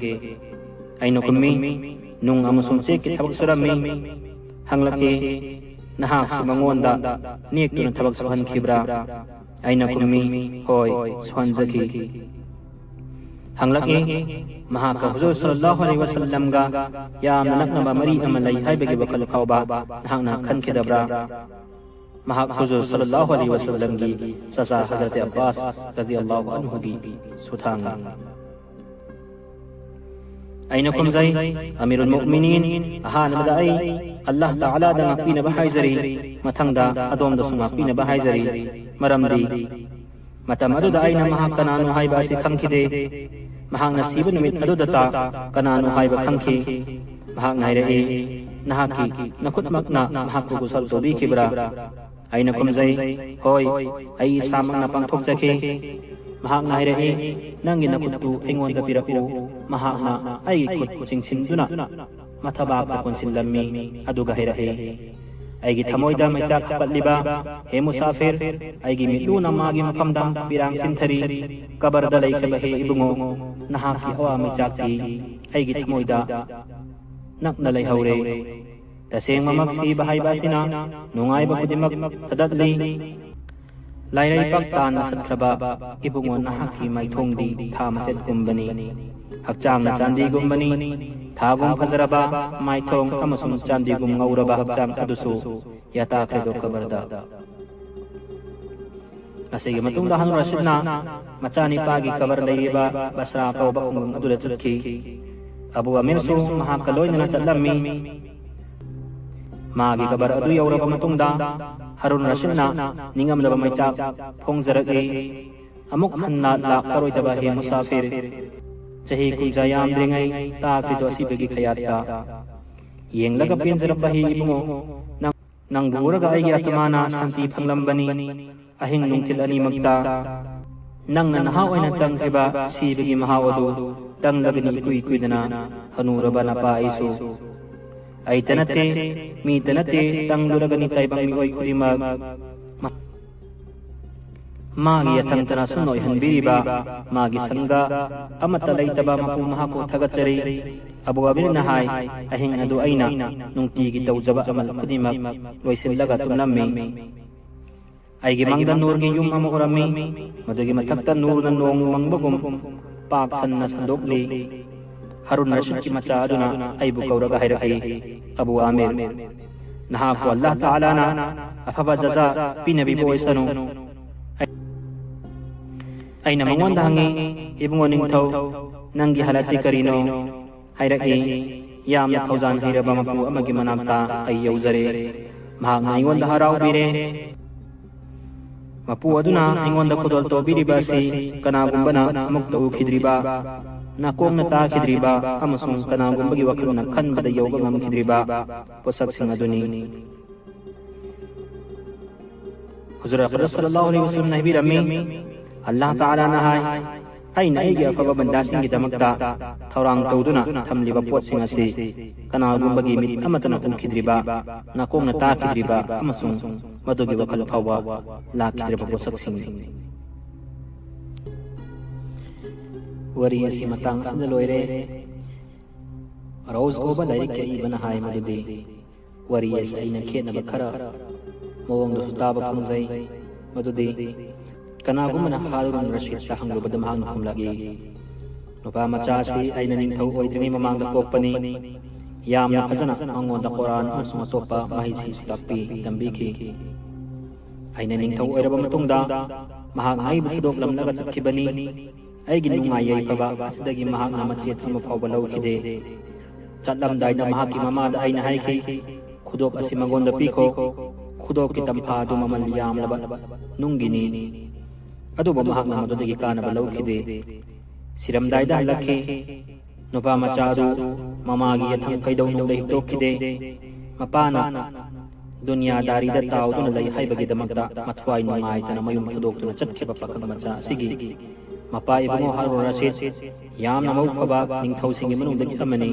ꯑꯩꯅ ꯈꯨꯝꯃꯤ, "ꯅꯨꯡ ꯑꯃꯁꯨꯡ ꯆꯦꯛꯀꯤ ꯊꯕꯛ ꯁꯨꯔꯝꯃꯤ꯫" ꯍꯪꯂꯛꯏ, "ꯅꯍꯥꯛꯁꯨ ꯃꯉꯣꯟꯗ ꯅꯦꯛꯇꯨꯅ ꯊꯕꯛ ꯁꯨꯍꯟꯈꯤꯕ꯭ꯔꯥ?" ꯑꯩꯅ ꯈꯨꯝꯃꯤ, "ꯍꯣꯏ, ꯁꯨꯍꯟꯖꯈꯤ꯫" ꯍꯪꯂꯛꯏ, "ꯃꯍꯥꯛꯀ ꯍꯨꯖꯨꯔ ꯁꯜꯂꯜꯂꯥꯍꯨ ꯑꯂꯩꯍꯤ ꯋꯥꯁꯜꯂꯝꯒ ꯌꯥꯝꯅ ꯅꯛꯅꯕ ꯃꯔꯤ ꯑꯃ ꯂꯩ ꯍꯥꯏꯕꯒꯤ ꯋꯥꯈꯜ ꯐꯥꯎꯕ ꯅꯍꯥꯛꯅ ꯈꯟꯈꯤꯗꯕ꯭ꯔꯥ?" ꯃꯍꯥꯛ ꯍꯨꯖꯨꯔ ꯁꯜꯂꯜꯂꯥꯍꯨ ꯑꯂꯩꯍꯤ ꯋꯥꯁꯜꯂꯝꯒꯤ ꯆꯆꯥ ꯍꯖꯔꯠ ꯑꯕꯥꯁ ꯔꯗꯤꯌꯜꯂꯥꯍꯨ ꯑꯟꯍꯨꯒꯤ ꯁꯨꯊꯥꯡꯅꯤ꯫ ꯑꯩꯅ ꯈꯨꯝꯖꯩ, "ꯑꯃꯤꯔꯨꯜ ꯃꯨꯑꯃꯤꯅꯤꯟ, ꯑꯍꯥꯟꯕꯗ ꯑꯩ ꯑꯜꯂꯥꯍ ꯇꯥꯂꯥꯗ ꯉꯥꯛꯄꯤꯅꯕ ꯍꯥꯏꯖꯔꯤ, ꯃꯊꯪꯗ ꯑꯗꯣꯝꯗꯁꯨ ꯉꯥꯛꯄꯤꯅꯕ ꯍꯥꯏꯖꯔꯤ꯫ ꯃꯔꯝꯗꯤ ꯃꯇꯝ ꯑꯗꯨꯗ ꯑꯩꯅ ꯃꯍꯥꯛ ꯀꯅꯥꯅꯣ ꯍꯥꯏꯕ ꯑꯁꯤ ꯈꯪꯈꯤꯗꯦ꯫ ꯃꯍꯥꯛꯅ ꯁꯤꯕ ꯅꯨꯃꯤꯠ ꯑꯗꯨꯗꯇ ꯀꯅꯥꯅꯣ ꯍꯥꯏꯕ ꯈꯪꯈꯤ꯫" ꯃꯍꯥꯛꯅ ꯍꯥꯏꯔꯛꯏ, "ꯅꯍꯥꯛꯀꯤ ꯅꯈꯨꯠꯃꯛꯅ ꯃꯍꯥꯛꯄꯨ ꯒꯨꯁꯜ ꯇꯧꯕꯤꯈꯤꯕ꯭ꯔꯥ?" ꯑꯩꯅ ꯈꯨꯝꯖꯩ, "ꯍꯣꯏ, ꯑꯩ ꯏꯁꯥꯃꯛꯅ ꯄꯥꯡꯊꯣꯛꯆꯈꯤ꯫" ꯃꯍꯥꯛꯅ ꯍꯥꯏꯔꯛꯏ, "ꯅꯪꯒꯤ ꯅꯈꯨꯠꯇꯨ ꯑꯩꯉꯣꯟꯗ ꯄꯤꯔꯛꯎ꯫" ꯃꯍꯥꯛꯅ ꯑꯩꯒꯤ ꯈꯨꯠ ꯆꯤꯡꯁꯤꯟꯗꯨꯅ ꯃꯊꯕꯥꯛꯇ ꯀꯣꯟꯁꯤꯜꯂꯝꯃꯤ, ꯑꯗꯨꯒ ꯍꯥꯏꯔꯛꯏ, "ꯑꯩꯒꯤ ꯊꯃꯣꯏꯗ ꯃꯩꯆꯥꯛ ꯍꯥꯞꯀꯠꯂꯤꯕ ꯍꯦ ꯃꯨꯁꯥꯐꯤꯔ, ꯑꯩꯒꯤ ꯃꯤꯠꯂꯨꯅ ꯃꯥꯒꯤ ꯃꯐꯝꯗ ꯄꯤꯔꯥꯡ ꯁꯤꯟꯊꯔꯤ꯫ ꯀꯕꯔꯗ ꯂꯩꯈ꯭ꯔꯕ ꯍꯦ ꯏꯕꯨꯡꯉꯣ, ꯅꯍꯥꯛꯀꯤ ꯑꯋꯥ ꯃꯩꯆꯥꯛꯇꯤ ꯑꯩꯒꯤ ꯊꯃꯣꯏꯗ ꯅꯛꯅ ꯂꯩꯍꯧꯔꯦ꯫ ꯇꯁꯦꯡꯕꯃꯛ ꯁꯤꯕ ꯍꯥꯏꯕ ꯑꯁꯤꯅ ꯅꯨꯡꯉꯥꯏꯕ ꯈꯨꯗꯤꯡꯃꯛ ꯊꯗꯠꯂꯤ꯫ ꯂꯥꯏꯔꯩꯄꯥꯛ ꯇꯥꯟꯅ ꯆꯠꯈ꯭ꯔꯕ ꯏꯕꯨꯡꯉꯣ, ꯅꯍꯥꯛꯀꯤ ꯃꯥꯏꯊꯣꯡꯗꯤ ꯊꯥ ꯃꯆꯦꯠꯀꯨꯝꯕꯅꯤ꯫ ꯍꯛꯆꯥꯡꯅ ꯆꯥꯟꯗꯤꯒꯨꯝꯕꯅꯤ꯫ ꯊꯥꯒꯨꯝ ꯐꯖꯔꯕ ꯃꯥꯏꯊꯣꯡ ꯑꯃꯁꯨꯡ ꯆꯥꯟꯗꯤꯒꯨꯝ ꯉꯧꯔꯕ ꯍꯛꯆꯥꯡ ꯑꯗꯨꯁꯨ ꯌꯥꯇꯥꯈ꯭ꯔꯦꯗꯣ ꯀꯕꯔꯗ꯫" ꯃꯁꯤꯒꯤ ꯃꯇꯨꯡꯗ ꯍꯅꯨ ꯔꯁꯤꯗꯅ ꯃꯆꯥꯅꯤꯄꯥꯒꯤ ꯀꯕꯔ ꯂꯩꯔꯤꯕ ꯕꯁ꯭ꯔꯥ ꯀꯧꯕ ꯈꯨꯡꯒꯪ ꯑꯗꯨꯗ ꯆꯠꯈꯤ꯫ ꯑꯕꯨ ꯑꯃꯤꯔꯁꯨ ꯃꯍꯥꯛꯀ ꯂꯣꯏꯅꯅ ꯆꯠꯂꯝꯃꯤ꯫ ꯃꯥꯒꯤ ꯀꯕꯔ ꯑꯗꯨ ꯌꯧꯔꯕ ꯃꯇꯨꯡꯗ ꯍꯔꯨꯟ ꯔꯁꯤꯗꯅ ꯅꯤꯡꯉꯝꯂꯕ ꯃꯩꯆꯥꯛ ꯐꯣꯡꯖꯔꯛꯏ, "ꯑꯃꯨꯛ ꯍꯟꯅ ꯂꯥꯛꯂꯔꯣꯏꯗꯕ ꯍꯦ ꯃꯨꯁꯥꯐꯤꯔ, ꯆꯍꯤ ꯀꯨꯝꯖꯥ ꯌꯥꯝꯗ꯭ꯔꯤꯉꯩ ꯇꯥꯈ꯭ꯔꯤꯗꯣ ꯑꯁꯤꯕꯒꯤ ꯈꯌꯥꯠꯇ꯫ ꯌꯦꯡꯂꯒ ꯄꯦꯟꯖꯔꯝꯕ ꯍꯦ ꯏꯕꯨꯡꯉꯣ, ꯅꯪ, ꯅꯪꯕꯨ ꯎꯔꯒ ꯑꯩꯒꯤ ꯑꯥꯇꯃꯥꯅ ꯁꯥꯟꯇꯤ ꯐꯪꯂꯝꯕꯅꯤ꯫ ꯑꯍꯤꯡ ꯅꯨꯡꯊꯤꯜ ꯑꯅꯤꯃꯛꯇ ꯅꯪꯅ ꯅꯍꯥ ꯑꯣꯏꯅ ꯇꯪꯈꯤꯕ ꯁꯤꯕꯒꯤ ꯃꯍꯥꯎ ꯑꯗꯨ ꯇꯪꯂꯒꯅꯤ ꯏꯀꯨꯏ ꯀꯨꯏꯗꯅ ꯍꯅꯨꯔꯕ ꯅꯄꯥ ꯑꯩꯁꯨ꯫ ꯑꯩꯇ ꯅꯠꯇꯦ, ꯃꯤꯇ ꯅꯠꯇꯦ, ꯇꯪꯂꯨꯔꯒꯅꯤ ꯇꯥꯏꯕꯪ ꯃꯤꯑꯣꯏ ꯈꯨꯗꯤꯡꯃꯛ꯫ ꯃꯥꯒꯤ ꯌꯥꯊꯪ ꯇꯔꯥ ꯁꯨꯝꯅ ꯑꯣꯏꯍꯟꯕꯤꯔꯤꯕ ꯃꯥꯒꯤ ꯁꯪꯒ ꯑꯃꯠꯇ ꯂꯩꯇꯕ ꯃꯄꯨ ꯃꯍꯥꯛꯄꯨ ꯊꯥꯒꯠꯆꯔꯤ꯫ ꯑꯕꯨ ꯑꯃꯤꯔꯅ ꯍꯥꯏ, "ꯑꯍꯤꯡ ꯑꯗꯨ ꯑꯩꯅ ꯅꯨꯡꯇꯤꯒꯤ ꯇꯧꯖꯕ ꯑꯃꯜ ꯈꯨꯗꯤꯡꯃꯛ ꯂꯣꯏꯁꯤꯜꯂꯒ ꯇꯨꯝꯂꯝꯃꯤ꯫ ꯑꯩꯒꯤ ꯃꯪꯗ ꯅꯨꯔꯒꯤ ꯌꯨꯝ ꯑꯃ ꯎꯔꯝꯃꯤ꯫ ꯃꯗꯨꯒꯤ ꯃꯊꯛꯇ ꯅꯨꯔꯅ ꯅꯣꯡ ꯃꯪꯕꯒꯨꯝ ꯄꯥꯛ ꯁꯟꯅ ꯁꯟꯗꯣꯛꯂꯤ꯫ ꯍꯥꯔꯨꯟ ꯔꯁꯤꯗꯀꯤ ꯃꯆꯥ ꯑꯗꯨꯅ ꯑꯩꯕꯨ ꯀꯧꯔꯒ ꯍꯥꯏꯔꯛꯏ, 'ꯑꯕꯨ ꯑꯥꯃꯤꯔ, ꯅꯍꯥꯛꯄꯨ ꯑꯜꯂꯥꯍ ꯇꯥꯂꯥꯅ ꯑꯐꯕ ꯖꯖꯥ ꯄꯤꯅꯕꯤꯕ ꯑꯣꯏꯁꯅꯨ.' ꯑꯩꯅ ꯃꯉꯣꯟꯗ ꯍꯪꯉꯤ, 'ꯏꯕꯨꯡꯉꯣ ꯅꯤꯡꯊꯧ, ꯅꯪꯒꯤ ꯍꯥꯂꯠꯇꯤ ꯀꯔꯤꯅꯣ?' ꯍꯥꯏꯔꯛꯏ, "ꯌꯥꯝꯅ ꯊꯧꯖꯥꯜ ꯍꯩꯔꯕ ꯃꯄꯨ ꯑꯃꯒꯤ ꯃꯅꯥꯛꯇ ꯑꯩ ꯌꯧꯖꯔꯦ꯫ ꯃꯍꯥꯛꯅ ꯑꯩꯉꯣꯟꯗ ꯍꯔꯥꯎꯕꯤꯔꯦ꯫ ꯃꯄꯨ ꯑꯗꯨꯅ ꯑꯩꯉꯣꯟꯗ ꯈꯨꯗꯣꯜ ꯇꯧꯕꯤꯔꯤꯕ ꯑꯁꯤ ꯀꯅꯥꯒꯨꯝꯕꯅ ꯑꯃꯨꯛꯇ ꯎꯈꯤꯗ꯭ꯔꯤꯕ, ꯅꯥꯀꯣꯡꯅ ꯇꯥꯈꯤꯗ꯭ꯔꯤꯕ ꯑꯃꯁꯨꯡ ꯀꯅꯥꯒꯨꯝꯕꯒꯤ ꯋꯥꯈꯜꯅ ꯈꯟꯕꯗ ꯌꯧꯕ ꯉꯝꯈꯤꯗ꯭ꯔꯤꯕ ꯄꯣꯠꯁꯛꯁꯤꯡ ꯑꯗꯨꯅꯤ.'" ꯍꯨꯖꯨꯔ ꯑꯀꯗꯁ ꯁꯜꯂꯜꯂꯥꯍꯨ ꯑꯂꯩꯍꯤ ꯋꯁꯜꯂꯝꯅ ꯍꯥꯏꯕꯤꯔꯝꯃꯤ, ꯑꯜꯂꯥꯍ ꯇꯥꯂꯥꯅ ꯍꯥꯏ, "ꯑꯩꯅ ꯑꯩꯒꯤ ꯑꯐꯕ ꯕꯟꯗꯥꯁꯤꯡꯒꯤꯗꯃꯛꯇ ꯊꯧꯔꯥꯡ ꯇꯧꯗꯨꯅ ꯊꯝꯂꯤꯕ ꯄꯣꯠꯁꯤꯡ ꯑꯁꯤ ꯀꯅꯥꯒꯨꯝꯕꯒꯤ ꯃꯤꯠ ꯑꯃꯠꯇꯅ ꯎꯈꯤꯗ꯭ꯔꯤꯕ, ꯅꯥꯀꯣꯡꯅ ꯇꯥꯈꯤꯗ꯭ꯔꯤꯕ ꯑꯃꯁꯨꯡ ꯃꯗꯨꯒꯤ ꯋꯥꯈꯜ ꯐꯥꯎꯕ ꯂꯥꯛꯈꯤꯗ꯭ꯔꯕ ꯄꯣꯠꯁꯛꯁꯤꯡꯅꯤ꯫" ꯋꯥꯔꯤ ꯑꯁꯤ ꯃꯇꯥꯡ ꯑꯁꯤꯗ ꯂꯣꯏꯔꯦ꯫ ꯔꯣꯖ ꯀꯧꯕ ꯂꯥꯏꯔꯤꯛꯀꯤ ꯑꯏꯕꯅ ꯍꯥꯏ ꯃꯗꯨꯗꯤ, ꯋꯥꯔꯤ ꯑꯁꯤ ꯑꯩꯅ ꯈꯦꯠꯅꯕ ꯈꯔ ꯃꯑꯣꯡꯗꯁꯨ ꯇꯥꯕ ꯐꯪꯖꯩ꯫ ꯃꯗꯨꯗꯤ ꯀꯅꯥꯒꯨꯝꯕꯅ ꯍꯥꯔꯨꯟ ꯔꯁꯤꯗꯇ ꯍꯪꯂꯨꯕꯗ ꯃꯍꯥꯛꯅ ꯈꯨꯝꯂꯛꯏ, "ꯅꯨꯄꯥ ꯃꯆꯥ ꯑꯁꯤ ꯑꯩꯅ ꯅꯤꯡꯊꯧ ꯑꯣꯏꯗ꯭ꯔꯤꯉꯩ ꯃꯃꯥꯡꯗ ꯄꯣꯛꯄꯅꯤ꯫ ꯌꯥꯝꯅ ꯐꯖꯅ ꯃꯉꯣꯟꯗ ꯀꯣꯔꯥꯟ ꯑꯃꯁꯨꯡ ꯑꯇꯣꯞꯄ ꯃꯍꯩꯁꯤꯡꯁꯨ ꯇꯥꯛꯄꯤ, ꯇꯝꯕꯤꯈꯤ꯫ ꯑꯩꯅ ꯅꯤꯡꯊꯧ ꯑꯣꯏꯔꯕ ꯃꯇꯨꯡꯗ ꯃꯍꯥꯛꯅ ꯑꯩꯕꯨ ꯊꯥꯗꯣꯛꯂꯝꯂꯒ ꯆꯠꯈꯤꯕꯅꯤ꯫ ꯑꯩꯒꯤ ꯅꯨꯡꯉꯥꯏ ꯌꯥꯏꯐꯕ ꯑꯁꯤꯗꯒꯤ ꯃꯍꯥꯛꯅ ꯃꯆꯦꯠ ꯑꯃ ꯐꯥꯎꯕ ꯂꯧꯈꯤꯗꯦ꯫ ꯆꯠꯂꯝꯗꯥꯏꯗ ꯃꯍꯥꯛꯀꯤ ꯃꯃꯥꯗ ꯑꯩꯅ ꯍꯥꯏꯈꯤ, ꯈꯨꯗꯣꯞ ꯑꯁꯤ ꯃꯉꯣꯟꯗ ꯄꯤꯈꯣ꯫ ꯈꯨꯗꯣꯞꯀꯤ ꯇꯝꯐꯥ ꯑꯗꯨ ꯃꯃꯜ ꯌꯥꯝꯂꯕ ꯅꯨꯡꯒꯤꯅꯤ꯫ ꯑꯗꯨꯕꯨ ꯃꯍꯥꯛꯅ ꯃꯗꯨꯗꯒꯤ ꯀꯥꯟꯅꯕ ꯂꯧꯈꯤꯗꯦ꯫ ꯁꯤꯔꯝꯗꯥꯏꯗ ꯍꯜꯂꯛꯈꯤ꯫ ꯅꯨꯄꯥ ꯃꯆꯥ ꯑꯗꯨ ꯃꯃꯥꯒꯤ ꯌꯥꯊꯪ ꯀꯩꯗꯧꯅꯨꯡꯗ ꯍꯤꯛꯇꯣꯛꯈꯤꯗꯦ꯫ ꯃꯄꯥꯅ ꯗꯨꯅꯤꯌꯥꯗꯥꯔꯤꯗ ꯇꯥꯎꯗꯨꯅ ꯂꯩ ꯍꯥꯏꯕꯒꯤꯗꯃꯛꯇ ꯃꯊ꯭ꯋꯥꯏ ꯅꯨꯡꯉꯥꯏꯇꯅ ꯃꯌꯨꯝ ꯊꯥꯗꯣꯛꯇꯨꯅ ꯆꯠꯈꯤꯕ ꯄꯥꯈꯪ ꯃꯆꯥ ꯑꯁꯤꯒꯤ ꯃꯄꯥ ꯏꯕꯨꯡꯉꯣ ꯍꯥꯔꯨꯟ ꯔꯁꯤꯗ ꯌꯥꯝꯅ ꯃꯧ ꯐꯕ ꯅꯤꯡꯊꯧꯁꯤꯡꯒꯤ ꯃꯅꯨꯡꯗꯒꯤ ꯑꯃꯅꯤ꯫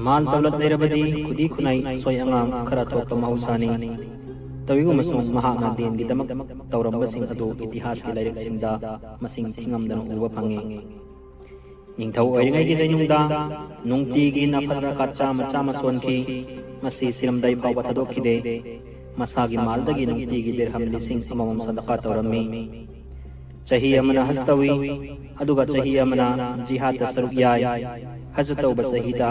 ꯃꯥꯜ ꯗꯧꯂꯠ ꯂꯩꯔꯕꯗꯤ ꯈꯨꯗꯤ ꯈꯨꯅꯩ ꯑꯁꯣꯏ ꯑꯉꯥꯝ ꯈꯔ ꯊꯣꯛꯄ ꯃꯍꯧꯁꯥꯅꯤ꯫ ꯇꯧꯏꯒꯨꯝꯕꯁꯨꯡ ꯃꯍꯥꯛꯅ ꯗꯤꯟꯒꯤꯗꯃꯛ ꯇꯧꯔꯝꯕꯁꯤꯡ ꯑꯗꯨ ꯏꯇꯤꯍꯥꯁꯀꯤ ꯂꯥꯏꯔꯤꯛꯁꯤꯡꯗ ꯃꯁꯤꯡ ꯊꯤꯉꯝꯗꯅ ꯎꯕ ꯐꯪꯉꯤ꯫ ꯅꯤꯡꯊꯧ ꯑꯣꯏꯔꯤꯉꯩꯒꯤ ꯖꯩꯅꯨꯡꯗ ꯅꯨꯡꯇꯤꯒꯤ ꯅꯐꯜ ꯔꯀꯥꯠ ꯆꯥꯝꯃ ꯆꯥꯝꯃ ꯁꯣꯟꯈꯤ꯫ ꯃꯁꯤ ꯁꯤꯔꯝꯗꯥꯏ ꯐꯥꯎꯕ ꯊꯥꯗꯣꯛꯈꯤꯗꯦ꯫ ꯃꯁꯥꯒꯤ ꯃꯥꯜꯗꯒꯤ ꯅꯨꯡꯇꯤꯒꯤ ꯗꯤꯔꯍꯝ ꯂꯤꯁꯤꯡ ꯑꯃꯃꯝ ꯁꯗꯀꯥ ꯇꯧꯔꯝꯃꯤ꯫ ꯆꯍꯤ ꯑꯃꯅ ꯍꯖ ꯇꯧꯏ, ꯑꯗꯨꯒ ꯆꯍꯤ ꯑꯃꯅ ꯖꯤꯍꯥꯗꯇ ꯁꯔꯨꯛ ꯌꯥꯏ꯫ ꯍꯖ ꯇꯧꯕ ꯆꯍꯤꯗ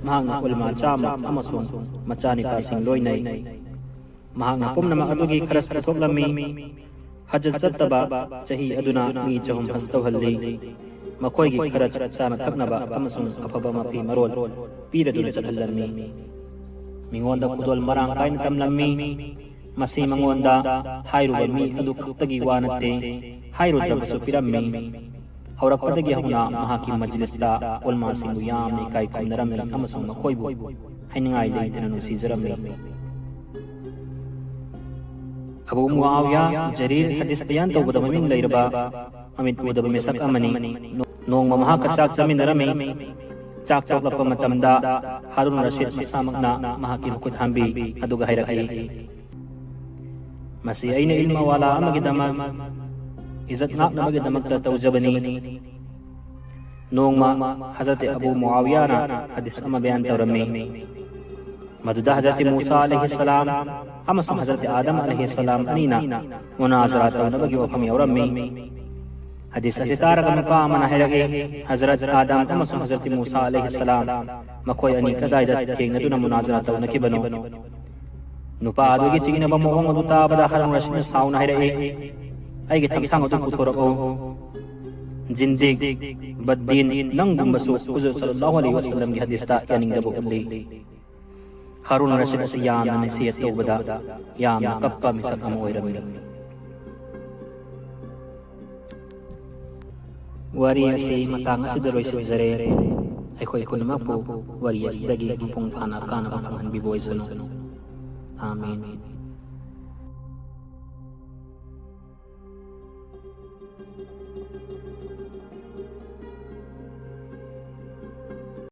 ꯃꯍꯥꯛꯅ ꯎꯂꯃꯥ ꯆꯥꯝꯃ ꯑꯃꯁꯨꯡ ꯃꯆꯥꯅꯤꯄꯥꯁꯤꯡ ꯂꯣꯏꯅꯩ꯫ ꯃꯍꯥꯛꯅ ꯄꯨꯝꯅꯃꯛ ꯑꯗꯨꯒꯤ ꯈꯔꯁ ꯄꯨꯊꯣꯛꯂꯝꯃꯤ꯫ ꯍꯖ ꯆꯠꯇꯕ ꯆꯍꯤ ꯑꯗꯨꯅ ꯃꯤ ꯆꯍꯨꯝ ꯍꯖ ꯇꯧꯍꯜꯂꯤ꯫ ꯃꯈꯣꯏꯒꯤ ꯈꯔ ꯆꯥꯅ ꯊꯛꯅꯕ ꯑꯃꯁꯨꯡ ꯑꯐꯕ ꯃꯐꯤ ꯃꯔꯣꯜ ꯄꯤꯔꯗꯨꯅ ꯆꯠꯍꯜꯂꯝꯃꯤ꯫ ꯃꯤꯉꯣꯟꯗ ꯈꯨꯗꯣꯜ ꯃꯔꯥꯡ ꯀꯥꯏꯅ ꯇꯝꯂꯝꯃꯤ꯫ ꯃꯁꯤ ꯃꯉꯣꯟꯗ ꯍꯥꯏꯔꯨꯕ ꯃꯤ ꯑꯗꯨ ꯈꯛꯇꯒꯤ ꯋꯥ ꯅꯠꯇꯦ, ꯍꯥꯏꯔꯨꯗ꯭ꯔꯕꯁꯨ ꯄꯤꯔꯝꯃꯤ꯫ ꯍꯧꯔꯛꯄꯗꯒꯤ ꯍꯧꯅ ꯃꯍꯥꯛꯀꯤ ꯃꯖꯂꯤꯁꯇ ꯎꯂꯃꯥꯁꯤꯡꯕꯨ ꯌꯥꯝꯅ ꯏꯀꯥꯏ ꯈꯨꯝꯅꯔꯝꯃꯤ ꯑꯃꯁꯨꯡ ꯃꯈꯣꯏꯕꯨ ꯍꯥꯏꯅꯤꯡꯉꯥꯏ ꯂꯩꯇꯅ ꯅꯨꯡꯁꯤꯖꯔꯝꯃꯤ꯫ ꯑꯕꯨ ꯃꯨꯑꯥꯋꯤꯌꯥ ꯖꯔꯤꯔ ꯍꯗꯤꯁ ꯕꯌꯥꯟ ꯇꯧꯕꯗ ꯃꯃꯤꯡ ꯂꯩꯔꯕ ꯃꯃꯤꯠ ꯎꯗꯕ ꯃꯤꯁꯛ ꯑꯃꯅꯤ꯫ ꯅꯣꯡꯃ ꯃꯍꯥꯛꯀ ꯆꯥꯛ ꯆꯥꯃꯤꯟꯅꯔꯝꯃꯤ꯫ ꯆꯥꯛ ꯇꯣꯛꯂꯛꯄ ꯃꯇꯝꯗ ꯍꯥꯔꯨꯟ ꯔꯁꯤꯗ ꯃꯁꯥꯃꯛꯅ ꯃꯍꯥꯛꯀꯤ ꯃꯈꯨꯠ ꯍꯥꯝꯕꯤ, ꯑꯗꯨꯒ ꯍꯥꯏꯔꯛꯏ, "ꯃꯁꯤ ꯑꯩꯅ ꯏꯜꯃ ꯋꯥꯂꯥ ꯑꯃꯒꯤꯗꯃꯛ ꯏꯖꯠ ꯉꯥꯛꯅꯕꯒꯤꯗꯃꯛꯇ ꯇꯧꯖꯕꯅꯤ꯫" ꯅꯣꯡꯃ ꯍꯖꯔꯠ ꯑꯕꯨ ꯃꯨꯑꯥꯋꯤꯌꯥꯅ ꯍꯗꯤꯁ ꯑꯃ ꯕꯌꯥꯟ ꯇꯧꯔꯝꯃꯤ꯫ ꯃꯗꯨꯗ ꯍꯖꯔꯠ ꯃꯨꯁꯥ ꯑꯂꯩꯍꯤ ꯁꯂꯥꯝ ꯑꯃꯁꯨꯡ ꯍꯖꯔꯠ ꯑꯥꯗꯝ ꯑꯂꯩꯍꯤ ꯁꯂꯥꯝ ꯑꯅꯤꯅ ꯃꯨꯅꯥꯖꯔꯥ ꯇꯧꯅꯕꯒꯤ ꯋꯥꯐꯝ ꯌꯥꯎꯔꯝꯃꯤ꯫ ꯍꯗꯤꯁ ꯑꯁꯤ ꯇꯥꯔꯒ ꯅꯨꯄꯥ ꯑꯃꯅ ꯍꯥꯏꯔꯛꯏ, "ꯍꯖꯔꯠ ꯑꯥꯗꯝ ꯑꯃꯁꯨꯡ ꯍꯖꯔꯠ ꯃꯨꯁꯥ ꯑꯂꯩꯍꯤ ꯁꯂꯥꯝ ꯃꯈꯣꯏ ꯑꯅꯤ ꯀꯗꯥꯏꯗ ꯊꯦꯡꯅꯗꯨꯅ ꯃꯨꯅꯥꯖꯔꯥ ꯇꯧꯅꯈꯤꯕꯅꯣ?" ꯅꯨꯄꯥ ꯑꯗꯨꯒꯤ ꯆꯤꯡꯅꯕ ꯃꯑꯣꯡ ꯑꯗꯨ ꯇꯥꯕꯗ ꯍꯥꯔꯨꯟ ꯔꯁꯤꯗꯅ ꯁꯥꯎꯅ ꯍꯥꯏꯔꯛꯏ, "ꯑꯩꯒꯤ ꯊꯝꯁꯥꯡ ꯑꯗꯨ ꯄꯨꯊꯣꯔꯛꯎ꯫ ꯖꯤꯟꯗꯤꯛ, ꯕꯗꯗꯤꯟ, ꯅꯪꯒꯨꯝꯕꯁꯨ ꯍꯨꯖꯨꯔ ꯁꯜꯂꯜꯂꯥꯍꯨ ꯑꯂꯩꯍꯤ ꯋꯁꯜꯂꯝꯒꯤ ꯍꯗꯤꯁꯇ ꯌꯥꯅꯤꯡꯗꯕ ꯎꯠꯂꯤ꯫" ꯍꯥꯔꯨꯟ ꯔꯁꯤꯗ ꯑꯁꯤ ꯌꯥꯝꯅ ꯅꯨꯡꯁꯤꯌꯦ ꯇꯧꯕꯗ ꯌꯥꯝꯅ ꯀꯞꯄ ꯃꯤꯁꯛ ꯑꯃ ꯑꯣꯏꯔꯝꯃꯤ꯫ ꯋꯥꯔꯤ ꯑꯁꯤ ꯃꯇꯥꯡ ꯑꯁꯤꯗ ꯂꯣꯏꯁꯤꯟꯖꯔꯦ꯫ ꯑꯩꯈꯣꯏ ꯄꯨꯝꯅꯃꯛꯄꯨ ꯋꯥꯔꯤ ꯑꯁꯤꯗꯒꯤ ꯃꯄꯨꯡ ꯐꯥꯅ ꯀꯥꯟꯅꯕ ꯐꯪꯍꯟꯕꯤꯕ ꯑꯣꯏꯁꯅꯨ꯫ ꯑꯥꯃꯦꯟ꯫